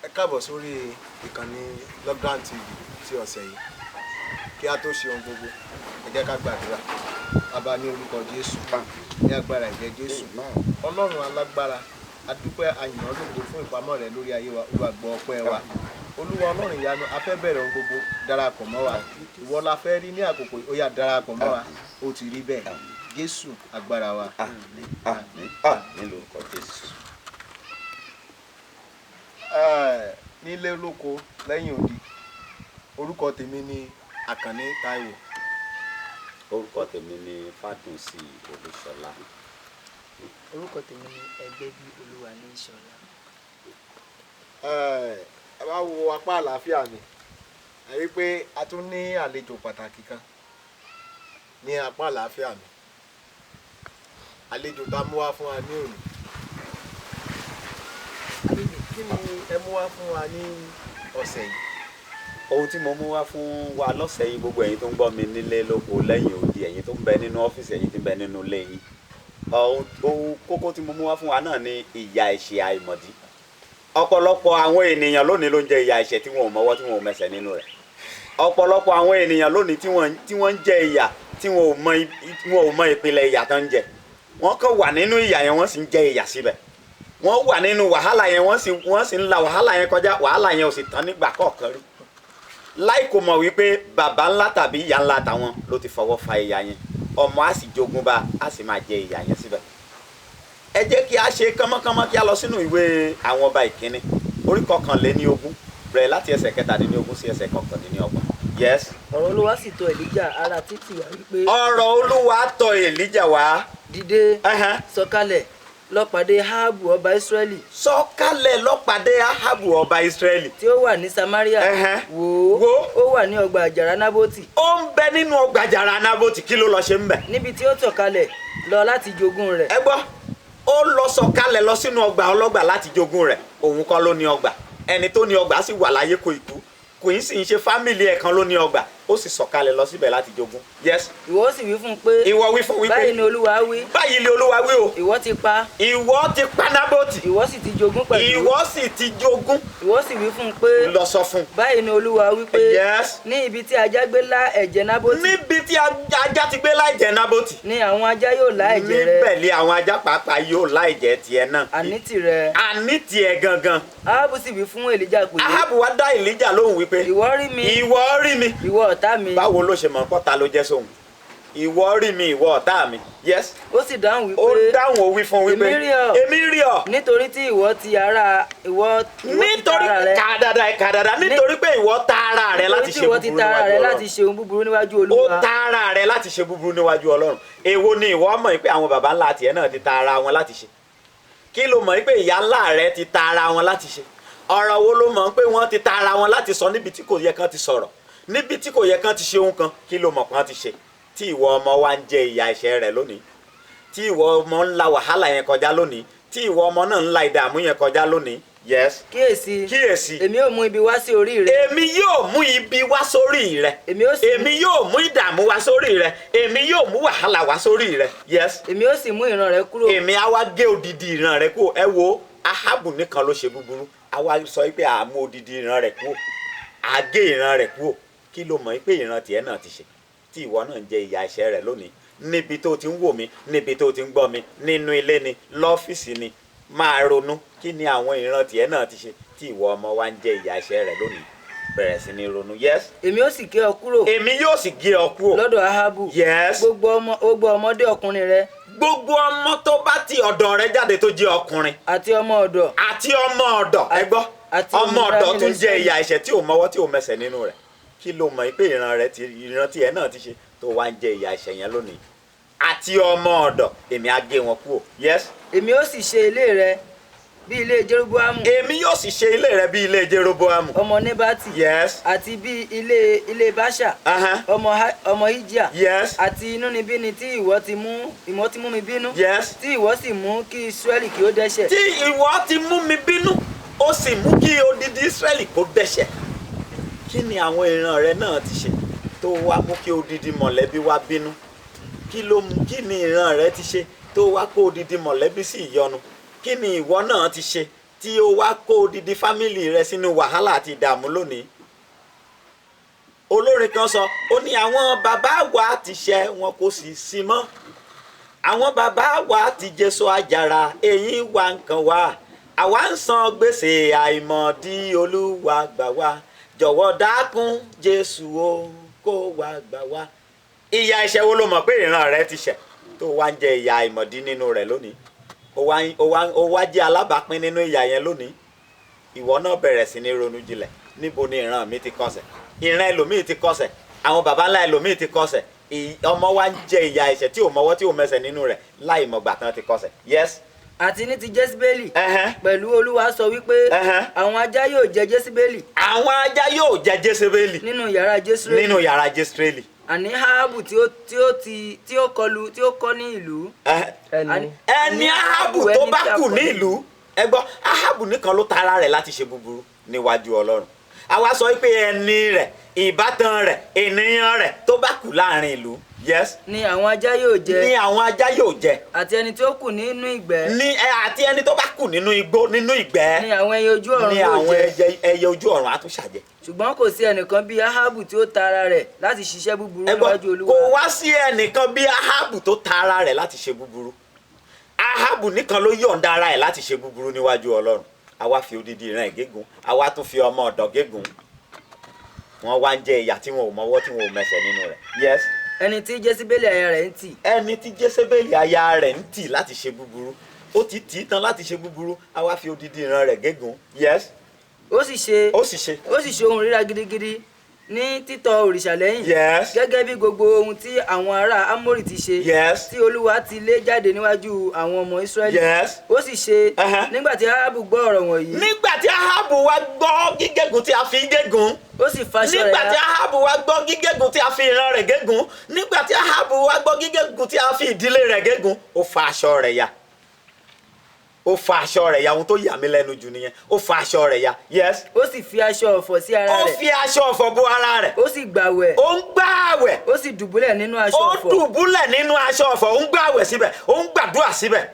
Ẹ káàbọ̀ sórí ìkànnì Logdan TV tí ọ̀sẹ̀ yìí. Kí a tó ṣe ohun gbogbo, ẹ jẹ́ ká gbàdúrà. Bàbá, ní orúkọ Jésù, ní agbára ẹ̀jẹ̀ Jésù, Ọlọ́run alágbára, a dúpẹ́, a yìn ọ́ lógo fún ìpamọ́ rẹ lórí ayé wa. Olúwa, gbọ́ ọpẹ́ wa. Olúwa Ọlọ́run ìyanu, a fẹ́ bẹ̀rẹ̀ ohun gbogbo, darapọ̀ mọ́ wa. Ìwọ la fẹ́ rí ní àkókò yìí, ó yá, darapọ̀ mọ́ wa. Ó ti rí bẹ́ẹ̀, Jésù agbára wa. Àmín, àmín, àmín lórúkọ Jésù. Nílé lóko lẹ́yìn odi, orúkọ tèmi ni Àkànní Táíwò. Orúkọ tèmi ni Fádùnsì Olúṣọlá. Orúkọ tèmi ni Ẹgbẹ́ bí Olúwa ní Ìṣọ̀lá. Ẹ bá wo apá àlàáfíà mi, ẹ rí i pé a tún ní àlejò pàtàkì kan ní apá àlàáfíà mi, àlejò tá a mú wá fún wa ní òní. Àlejò, kí ni ẹ mú wá fún wa ní ọ̀sẹ̀ yìí? Ohun tí mo mú wá fún wa lọ́sẹ̀ yìí, gbogbo ẹ̀yin tó ń gbọ́ mi nílé lóko lẹ́yìn odi, ẹ̀yin tó ń bẹ nínú ọ́fíìsì, ẹ̀yin tó ń bẹ nínú ilé yín, ohun kókó tí mo mú wá fún wa náà ni ìyà ẹ̀ṣẹ̀ àìmọ̀dí. Ọ̀pọ̀lọpọ̀ àwọn ènìyàn lónìí ló ń jẹ ìyà ẹ̀ṣẹ̀ tí wọn ò mọwọ́, tí wọn ò mẹsẹ̀ nínú rẹ̀. Ọ̀pọ̀lọpọ̀ àwọn ènìyàn lónìí tí wọ́n ń jẹ ìyà tí wọn ò mọ ìpìlẹ̀ ìyà tó ń jẹ. Wọ́n kàn wà nínú ìyà yẹn, wọ́n sì ń jẹ ìyà síbẹ̀. Wọ́n wà nínú wàhálà yẹn, wọ́n sì ń la wàhálà yẹn kọjá. Wàhálà yẹn ò sì tán nígbà kọ̀ọ̀kan rí, láì kò mọ̀ wípé bàbá ńlá tàbí ìyá ńlá tàwọn ló ti fọwọ́ fa ìyà yẹn. Ọmọ á sì jogún bá á sì máa jẹ ìyà yẹn síbẹ̀. Ẹ jẹ́ kí a ṣe kánmọ́kánmọ́, kí a lọ sínú ìwé Àwọn Ọba Ìkíní, orí 21, bẹ̀rẹ̀ láti ẹsẹ̀ 37 sí ẹsẹ̀ 29. Yes. Ọ̀rọ̀ Olúwa sì tọ̀ Èlíjà ará Tíṣíbì wá wípé: Ọ̀rọ̀ Olúwa tọ̀ Èlíjà wá. Dìde, sọ̀kalẹ̀ lọ pàdé Áhábù ọba Ísírẹ́lì Sọ̀kalẹ̀ lọ pàdé Ahabu ọba Ísírẹ́lì tí ó wà ní Samaria. Wò ó, Wò. ó wà ní ọgbà àjàrà Nábótì Ó ń bẹ nínú ọgbà àjàrà Nábótì. Kí ló lọ ṣe ń bẹ? níbi tí ó sọ̀kalẹ̀ lọ láti jogún rẹ̀. Ẹ gbọ́, ó lọ sọ̀kalẹ̀ lọ sínú ọgbà ọlọ́gbà láti jogún rẹ̀. Òun kọ́ ló ní ọgbà. Ẹni tó ní ọgbà sì wà láyé, kò ì kú, kò í sì ń ṣe family ẹ̀ kan ló ní ọgbà. Ó sì sọ̀kalẹ̀ lọ síbẹ̀ láti jogún. Yes. Ìwọ sì wí fún un pé: Ìwọ wí fún wípé: Báyìí ni Olúwa wí. Báyìí ni Olúwa wí o. Ìwọ ti pa, Ìwọ ti pa Nábótì, ìwọ sì ti jogún pẹ̀lú. Ìwọ sì ti jogún. Ìwọ sì wí fún un pé: Lọ sọ fún un. Báyìí ni Olúwa wí pé: Ní ibi tí ajá gbé lá ẹ̀jẹ̀ Nábótì, Níbi tí ajá ti gbé lá ẹ̀jẹ̀ Nábótì, ni àwọn ajá yóò lá ẹ̀jẹ̀ rẹ. Níbẹ̀ ni àwọn ajá pàápàá yóò lá ẹ̀jẹ̀ tiẹ̀ náà. Àní tìrẹ. Àní tiẹ̀ gangan. Áhábù sì wí fún Èlíjà pé: Ahabu wá dá Èlíjà lóhùn wípé: Ìwọ rí mi, Ìwọ rí mi, ìwọ ọ̀tá mi. Báwo ló ṣe mọ̀ pọ́ta ló jẹ́ sóhun? Ìwọ rí mi, ìwọ ọ̀tá mi. Yes. Ó sì dáhùn Ó wípé: dáhùn, ó wí fún wípé: Èmi rí ọ. Èmi rí ọ. Nítorí tí ìwọ ti Nítorí ta ara rẹ kà dáadáa, kà dáadáa. Nítorí pé ìwọ ta ara rẹ láti nítorí tí ṣe ìwọ ti búburú ta ara níwájú rẹ Ọlọ́run. láti ṣe ohun búburú níwájú Ó Olúwa. ta ara rẹ láti ṣe búburú níwájú Ọlọ́run. Èwo ni ìwọ mọ̀ pé àwọn baba ńlá tiẹ̀ náà ti ta ara wọn láti ṣe? Kí ló mọ̀ pé ìyá ńlá rẹ ti ta ara wọn láti ṣe? Ọ̀rọ̀ wo ló mọ̀ pé wọ́n ti ta ara wọn láti sọ níbi tí kò yẹ kán ti sọ̀rọ̀, níbi tí kò yẹ kán ti ṣe ohun kan? Kí ló mọ̀ kán ti ṣe tí ìwọ ọmọ wa ń jẹ ìyà ẹ̀ṣẹ̀ rẹ̀ lónìí, tí ìwọ ọmọ ń la wàhálà yẹn kọjá lónìí, tí ìwọ ọmọ náà ń la ìdààmú yẹn kọjá lónìí? Yes. Kíyèsí, Kíyèsí, èmi ó mú ibi wá sí orí rẹ. Èmi yóò mú ibi wá sórí rẹ. Èmi ó sì Èmi yóò mú ìdààmú wá sórí rẹ. Èmi yóò mú wàhálà wá sórí rẹ. Yes. Èmi ó sì mú ìran rẹ kúrò. Èmi á wá gé odidi ìran rẹ kúrò. Ẹ wo, Ahabu nìkan ló ṣe búburú, á wá sọ pé à mú odidi ìran rẹ kúrò, à gé ìran rẹ kúrò. Kí ló mọ̀ pé ìran tiẹ̀ náà ti ṣe tí ìwọ náà ń jẹ ìyà ẹ̀ṣẹ̀ rẹ̀ lónìí? Níbi tó ti ń wò mí, níbi tó ti ń gbọ́ mi, nínú ilé ni, lọ́fíìsì ni, máa ronú: kí ni àwọn ìran tiẹ̀ náà ti ṣe tí ìwọ ọmọ wa ń jẹ ìyà ẹ̀ṣẹ̀ rẹ̀ lónìí? Bẹ̀rẹ̀ sí ní ronú. Yes. Èmi ó sì gé ọ kúrò Èmi yóò sì gé ọ kúrò lọ́dọ̀ Ahabu. Gbogbo ọmọdé ọkùnrin rẹ Gbogbo ọmọ tó bá ti ọ̀dọ̀ rẹ jáde tó jẹ́ ọkùnrin àti ọmọ ọ̀dọ̀ àti ọmọ ọ̀dọ̀. Ẹ gbọ́, àti ọmọ òmìnira ọ̀dọ̀ tún nílẹ̀ jẹ Ísírẹ́lì. ìyà ẹ̀ṣẹ̀ tí ò mọwọ́, tí ò mẹsẹ̀ nínú rẹ̀. Kí ló mọ̀ pé ìran tiẹ̀ náà ti ṣe tó wá ń jẹ ìyà ẹ̀ṣẹ̀ yẹn lónìí? Àti ọmọ ọ̀dọ̀, èmi á gé wọn kúrò. Yes. Èmi ó sì ṣe ilé rẹ bí ilé Jeroboamu Èmi yóò sì ṣe ilé rẹ bí ilé Jeroboamu ọmọ Nebati àti bí ilé Baṣa ọmọ Ahijah àti inúnibíni tí ìwọ ti mú mi bínú, tí ìwọ sì mú kí Israẹli kí ó dẹ́ṣẹ̀. Tí ìwọ ti mú mi bínú, ó sì mú kí odidi Ísírẹ́lì kó dẹ́ṣẹ̀. Kí ni àwọn ìran rẹ náà ti ṣe tó wá mú kí odidi mọ̀lẹ́bí wá bínú? Kí ló mú? Kí ni ìran rẹ ti ṣe tó wá kó odidi mọ̀lẹ́bí sí ìyọnu? Kí ni ìwọ náà ti ṣe? tí ó wá kó odidi family rẹ sínú wàhálà àti ìdààmú lónìí. Olórin kan sọ, ó ní àwọn bàbá wa ti ṣẹ̀, wọn kò sì sí mọ́, àwọn bàbá wa ti jésù àjàrà, èyí wa nǹkan wa, àwa ń san gbèsè àìmọ̀dí, Olúwa gbà wá, jọ̀wọ́ dákun Jésù o, kó wá gbà wá. Ìyà ẹ̀ṣẹ̀ wo ló mọ̀ pé ìran rẹ ti ṣẹ̀ tó wá ń jẹ ìyà àìmọ̀dí nínú rẹ̀ lónìí? Ó wá jẹ́ alábàápín nínú ìyà yẹn lónìí. Ìwọ náà bẹ̀rẹ̀ sí ní ronú jinlẹ̀, níbo ni ìran mi ti kọsẹ̀? Ìran ẹlòmíì ti kọsẹ̀, àwọn baba ńlá ẹlòmíì ti kọsẹ̀. Ọmọ wa ń jẹ ìyà ẹ̀ṣẹ̀ tí ò mọwọ́ tí ò mẹsẹ̀ nínú rẹ̀ láì mọ̀gbà tán ti kọsẹ̀. Yes. Àti ní ti Jésíbélì pẹ̀lú Olúwa sọ wípé àwọn ajá yóò jẹ Jésíbélì. Àwọn ajá yóò jẹ Jésíbélì nínú yàrá Jésírẹ́lì. Nínú yàrá Jésírẹ́lì. Àní Áhábù tí ó kọlu tí ó kọ́ ní ìlú. Ẹni Áhábù tó bá kù ní ìlú. Ẹ gbọ́, Áhábù nìkan ló tara rẹ̀ láti ṣe búburú níwájú Ọlọ́run. Àwa sọ pé ẹni rẹ̀, ìbátan rẹ̀, ènìyàn rẹ̀ tó bá kù láàrin ìlú. Yes. Ni àwọn ajá yóò jẹ. Ni àwọn ajá yóò jẹ. Àti ẹni tí ó kù nínú ìgbẹ́. Ni àti ẹni tó bá kù nínú igbó, nínú ìgbẹ́. Ni àwọn ẹyẹ ojú ọ̀run yóò jẹ. Ni àwọn ẹyẹ ojú ọ̀run á tún ṣàjẹ. Ṣùgbọ́n kò sí ẹnìkan bí Áhábù tí ó ta ara rẹ̀ láti ṣiṣẹ́ búburú níwájú Olúwa. Kò wá sí ẹnìkan bí Áhábù tó ta ara rẹ̀ láti ṣe búburú. Áhábù nìkan ló yọ̀ǹda ara ẹ̀ láti ṣe búburú níwájú Ọlọ́run. Àwa fi odidi ìran ẹ̀ gégùn, àwa tún fi ọmọ ọ̀dọ̀ gégùn. Wọ́n wá ń jẹ ìyà tí wọn ò mọwọ́ tí wọn ò mẹsẹ̀ nínú rẹ̀. Yes. Ẹni tí Jésíbélì aya rẹ̀ ń tì. Ẹni tí Jésíbélì aya rẹ̀ ń tì láti ṣe búburú. Ó ti tì í tán láti ṣe búburú, àwa fi odidi ìran rẹ̀ gégùn. Yes. Ó sì ṣe. Ó sì ṣe. Ó sì ṣe ohun ríra gidigidi ní títọ̀ òrìṣà lẹ́yìn. Yes. Gẹ́gẹ́ bí gbogbo ohun tí àwọn ará Ámórì ti ṣe. Yes. Tí Olúwa ti lé jáde níwájú àwọn ọmọ Ísírẹ́lì. Yes. Ó sì ṣe. Nígbà tí Áhábù gbọ́ ọ̀rọ̀ wọ̀nyí. Nígbà tí Áhábù wá gbọ́ gígégùn tí a fi gégùn. Ó sì faṣọ rẹ̀ ya. Nígbà tí Áhábù wá gbọ́ gígégùn tí a fi ìran rẹ̀ gégùn. Nígbà tí Áhábù wá gbọ́ gígégùn tí a fi ìdílé rẹ̀ gégùn. Ó fa aṣọ rẹ̀ ya. Ó fa aṣọ rẹ̀ ya, ohun tó yà mí lẹ́nu jù nìyẹn. Ó fa aṣọ rẹ̀ ya. Yes. Ó sì fi aṣọ ọ̀fọ̀ sí ara rẹ̀. Ó fi aṣọ ọ̀fọ̀ bo ara rẹ̀. Ó sì gbàwẹ̀. Ó ń gbàwẹ̀. Ó sì dùbúlẹ̀ nínú aṣọ ọ̀fọ̀. Ó dùbúlẹ̀ nínú aṣọ ọ̀fọ̀, ó ń gbàwẹ̀ síbẹ̀, ó ń gbàdúrà síbẹ̀.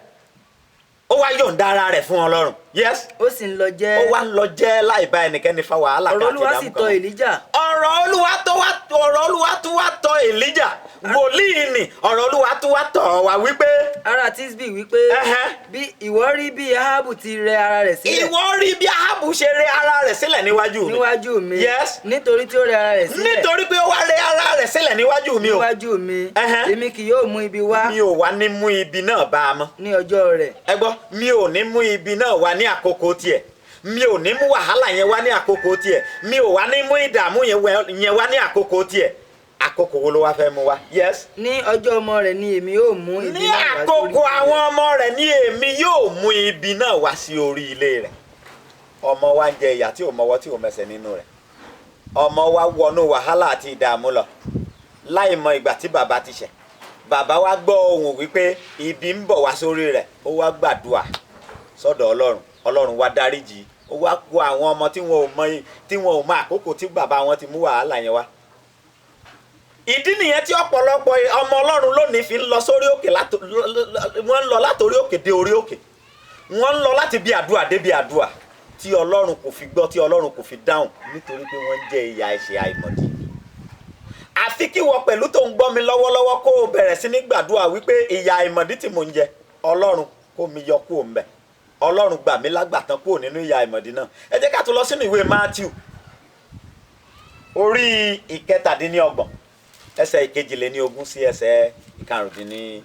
Ó wá yọ̀ǹda ara rẹ̀ fún Ọlọ́run. Yes. Ó sì ń lọ jẹ́. Ó wá ń lọ jẹ́ láì bá ẹnikẹ́ni fa wàhálà káàkiri. Ọ̀rọ̀ Olúwa sì tọ̀ Èlíjà. Ọ̀rọ̀ Olúwa tó wá tọ̀ Èlíjà. Wòlíì ni ọ̀rọ̀ Olúwa tó wá tọ̀ wá wípé. Ará Tísbì wípé. Bí ìwọ rí bí Áhábù ti rẹ ara rẹ̀ sílẹ̀. Ìwọ rí bí Áhábù ṣe rẹ ara rẹ̀ sílẹ̀ níwájú mi. Níwájú mi. Yes. Nítorí tí ó rẹ ara rẹ̀ sílẹ̀. Nítorí pé ó wá rẹ ara rẹ̀ sílẹ̀ níwájú mi o. Níwájú mi. Èmi kì yóò mú ibi wá. Mi ò wá ní mú ibi náà bá a mọ́. Ní ọjọ́ rẹ̀. Ẹ gbọ́, mi ò ní mú ibi náà wá ní àkókò tiẹ̀. Mi ò ní mú wàhálà yẹn wá ní àkókò tiẹ̀. Mi ò wá ní mú ìdààmú yẹn wá ní àkókò tiẹ̀. Àkókò wo ló wá fẹ́ mú wá? Yes. Ní ọjọ́ ọmọ rẹ̀ ni èmi yóò mú ibi náà wá sí orí ilé rẹ̀. Ní àkókò àwọn ọmọ rẹ̀ ni èmi yóò mú ibi náà wá sí orí ilé rẹ̀. Ọmọ wa ń jẹ ìyà tí ò mọwọ́ tí ò mẹsẹ̀ nínú rẹ̀. Ọmọ wa wọnú wàhálà àti ìdààmú lọ láì mọ ìgbà tí bàbá ti ṣẹ̀. Bàbá wa gbọ́ ohùn wípé ibi ń bọ̀ wá sórí rẹ̀. Ó wá gbàdúà sọ́dọ̀ Ọlọ́run. Ọlọ́run wá dáríjì. Ó wá kó àwọn ọmọ tí wọn ò mọ àkókò tí bàbá wọn ti mú wàhálà yẹn wá. Ìdí nìyẹn tí ọ̀pọ̀lọpọ̀ ọmọ Ọlọ́run lónìí fi ń lọ sórí òkè, wọ́n ń lọ látòrí òkè dé orí òkè, wọ́n ń lọ láti bí àdúà dé bí àdúà tí Ọlọ́run kò fi gbọ́, tí Ọlọ́run kò fi dáhùn, nítorí pé wọ́n ń jẹ ìyà ẹ̀ṣẹ̀ àìmọ̀dí. Àfi kí wọ́n pẹ̀lú tó ń gbọ́ mi lọ́wọ́lọ́wọ́ kó o bẹ̀rẹ̀ sí ní gbàdúà wípé ìyà àìmọ̀dí tí mò ń jẹ, Ọlọ́run kó mi yọ kúrò ńbẹ̀. Ọlọ́run gbà mí lágbàtàn kúrò nínú ìyà àìmọ̀dí náà. Ẹ jẹ́ ká tún lọ sínú ìwé Matthew orí 27 ẹsẹ̀ 22 sí ẹsẹ̀ 25.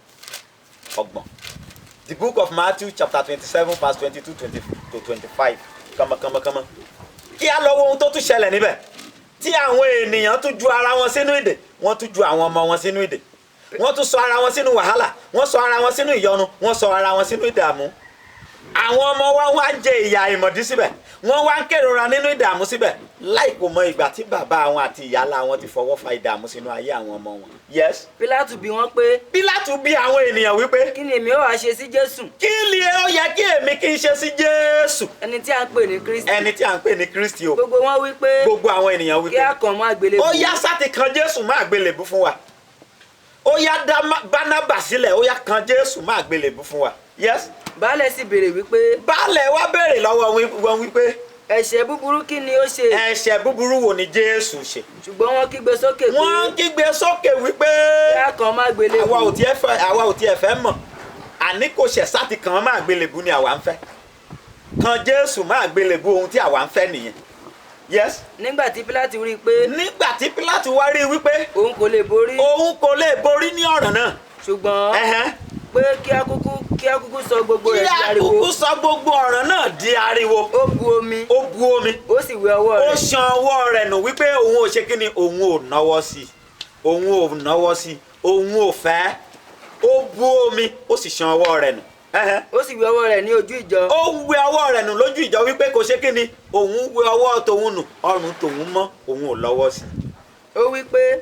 The book of Matthew chapter 27 verse 22 to 25. Kánmọ́kánmọ́kánmọ́. Kí á lọ wo ohun tó tún ṣẹlẹ̀ níbẹ̀. Tí àwọn ènìyàn tún ju ara wọn sínú ìdè, wọ́n tún ju àwọn ọmọ wọn sínú ìdè. Wọ́n tún sọ ara wọn sínú wàhálà, wọ́n sọ ara wọn sínú ìyọnu, wọ́n sọ ara wọn sínú ìdààmú. Àwọn ọmọ wa wá ń jẹ ìyà àìmọ̀dí síbẹ̀, wọ́n wá ń kérora nínú ìdààmú síbẹ̀ láì kò mọ ìgbà tí bàbá àwọn àti ìyálà wọn ti fọwọ́ fa ìdààmú sínú ayé àwọn ọmọ wọn. Yes. Pílátù bi wọ́n pé. Pílátù bi àwọn ènìyàn wípé. Kí ni èmi ó wá ṣe sí Jésù? Kí ni ó yẹ kí èmi kí n ṣe sí Jésù? Ẹni tí a ń pè ní Kristi. Ẹni tí a ń pè ní Kristi o. Gbogbo wọn wípé. Gbogbo àwọn ènìyàn wípé. Kí a kàn mọ́ àgbélébùú. Ó yá sáti kan Jésù mọ́ àgbélébùú fún wa. Ó yá dá Bánábà sílẹ̀, ó yá kan Jésù mọ́ àgbélébùú fún wa. Yes. Baálẹ̀ sì béèrè wípé. Baálẹ̀ wá béèrè lọ́wọ́ wọn wípé. Ẹ̀ṣẹ̀ búburú kí ni ó ṣe? Ẹ̀ṣẹ̀ búburú wo ni Jésù ṣe? Ṣùgbọ́n wọ́n kígbe sókè pé. Wọ́n kígbe sókè wípé. Kí a kàn má gbélébùú. Àwa ò tiẹ̀ fẹ́ mọ̀. Àní kò ṣẹ̀ sáti kàn án má gbélébùú ni àwa ń fẹ́. Kan Jésù má gbélébùú, ohun tí àwa ń fẹ́ nìyẹn. Yes. Nígbà tí Pílátù rí i pé. Nígbà tí Pílátù wá rí i wípé. Òun kò lè borí. Òun kò lè borí ní ọ̀ràn náà. Ṣùgbọ́n pé kí a kúkú sọ gbogbo rẹ̀ di ariwo. Kí a kúkú sọ gbogbo ọ̀ràn náà di ariwo. Ó bu omi. Ó bu omi. Ó sì wẹ ọwọ́ rẹ̀. Ó ṣan ọwọ́ rẹ̀ nù wípé òun ò ṣe kíni, òun ò náwó sí i. Òun ò náwó sí i. Òun ò fẹ́. Ó bu omi, ó sì ṣan ọwọ́ rẹ̀ nù. Ó sì wẹ ọwọ́ rẹ̀ ní ojú ìjọ. Ó wẹ ọwọ́ rẹ̀ nù lójú ìjọ wípé kò ṣe kíni, òun wẹ ọwọ́ tòun nù, ọrùn tòun mọ́, òun ò lọ́wọ́ sí i. Ó wí pé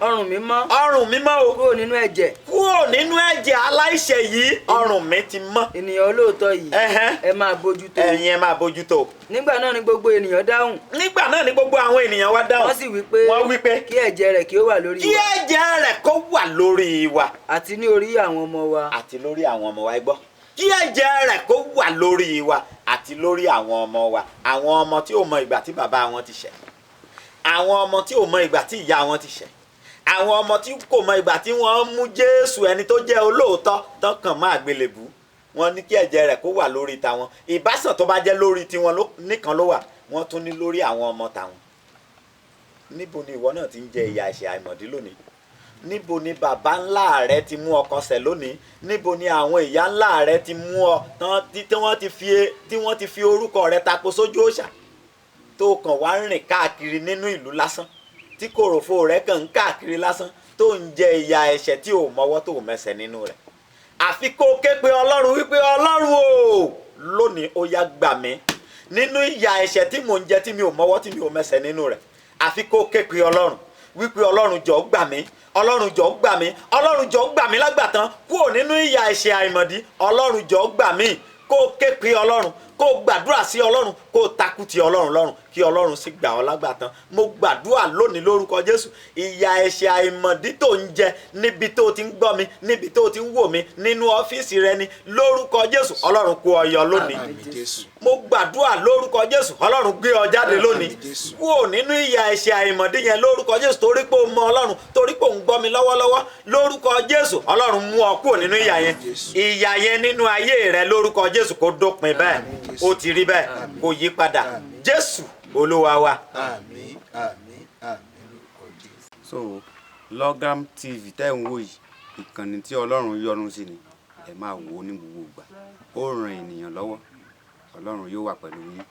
ọrùn mi mọ́. Ọrùn mi mọ́ o. Kúrò nínú ẹ̀jẹ̀. Kúrò nínú ẹ̀jẹ̀ aláìṣẹ̀ yìí, ọrùn mi ti mọ́. Ènìyàn olóòótọ́ yìí, ẹ máa bójútó. Ẹ̀yin ẹ máa bójútó. Nígbà náà ni gbogbo ènìyàn dáhùn. Nígbà náà ni gbogbo àwọn ènìyàn wá dáhùn. Wọ́n sì wí pé. Wọ́n wí pé. Kí ẹ̀jẹ̀ rẹ̀ kí ó wà lórí wa. Kí ẹ̀jẹ̀ rẹ̀ kó wà lórí wa. Àti ní orí àwọn ọmọ wa. Àti lórí àwọn ọmọ wa, ẹ gbọ́. Kí ẹ̀jẹ̀ rẹ̀ kó wà lórí wa àti lórí àwọn ọmọ wa. Àwọn ọmọ tí ò mọ ìgbà tí bàbá wọn ti ṣẹ̀, àwọn ọmọ tí ò mọ ìgbà tí ìyá wọn ti ṣẹ̀, àwọn ọmọ tí kò mọ ìgbà tí wọ́n mú Jésù ẹni tó jẹ́ olóòótọ́ tán kàn má àgbélébùú. Wọ́n ní kí ẹ̀jẹ̀ rẹ̀ kó wà lórí tàwọn. Ìbásàn tó bá jẹ́ lórí tiwọn nìkan ló wà, wọ́n tún ní lórí àwọn ọmọ tàwọn. Níbo ni ìwọ náà ti ń jẹ ìyà ẹ̀ṣẹ̀ àìmọ̀dí lónìí? Níbo ni bàbá ńlá rẹ ti mú ọkọ ṣẹ̀ lónìí? Níbo ni àwọn ìyá ńlá rẹ ti mú ọ tí wọ́n ti fi orúkọ rẹ tako sójú òòṣà, tó kàn wá ń rìn káàkiri nínú ìlú lásán, tí kòròfo rẹ kàn ń káàkiri lásán, tó ń jẹ ìyà ẹ̀ṣẹ̀ tí ò mọwọ́ tó mẹsẹ̀ nínú rẹ̀? Àfi kó ké pe Ọlọ́run wípé Ọlọ́run o, lónìí ó yá gbà mí nínú ìyà ẹ̀ṣẹ̀ tí mò ń jẹ, tí mi ò mọwọ́ tí mi ò mẹsẹ̀ nínú rẹ̀. Àfi kó ké pe Ọlọ́run wípé Ọlọ́run jọ̀ọ́ gbà mí, Ọlọ́run jọ̀ọ́ gbà mí, Ọlọ́run jọ̀ọ́ gbà mí lágbàtán kúrò nínú ìyà ẹ̀ṣẹ̀ àìmọ̀dí. Ọlọ́run jọ̀ọ́ gbà mí. Kó ké pe Ọlọ́run, kó gbàdúrà sí Ọlọ́run, kó takú ti Ọlọ́run lọ́rùn, kí Ọlọ́run sì gbà ọ́ lágbàtán. Mo gbàdúrà lónìí lórúkọ Jésù, ìyà ẹ̀ṣẹ̀ àìmọ̀dí tó ń jẹ níbi tó ti ń gbọ́ mi, níbi tó ti ń wò mí, nínú ọ́fíìsì rẹ ni, lórúkọ Jésù Ọlọ́run kó ọ yọ lónìí. Mo gbàdúrà lórúkọ Jésù, Ọlọ́run gbé ọ jáde lónìí kúrò nínú ìyà ẹ̀ṣẹ̀ àìmọ̀dí yẹn lórúkọ Jésù. Torí pé o mọ Ọlọ́run, torí pé o ń gbọ́ mi lọ́wọ́lọ́wọ́, lórúkọ Jésù Ọlọ́run mú ọ kúrò nínú ìyà yẹn. Ìyà yẹn nínú ayé rẹ lórúkọ Jésù kó dópin bẹ́ẹ̀. Ó ti rí bẹ́ẹ̀, kò yí padà. Jésù Olúwa wa. Àmín, àmín, àmín lórúkọ Jésù. So Lọ́gàm TV tẹ́ ń wò yìí, ìkànnì tí Ọlọ́run yọ́nú sí ni. Ẹ máa wò ó ní gbogbo ìgbà. Ó ràn ènìyàn lọ́wọ́. Ọlọ́run yóò wà pẹ̀lú yín.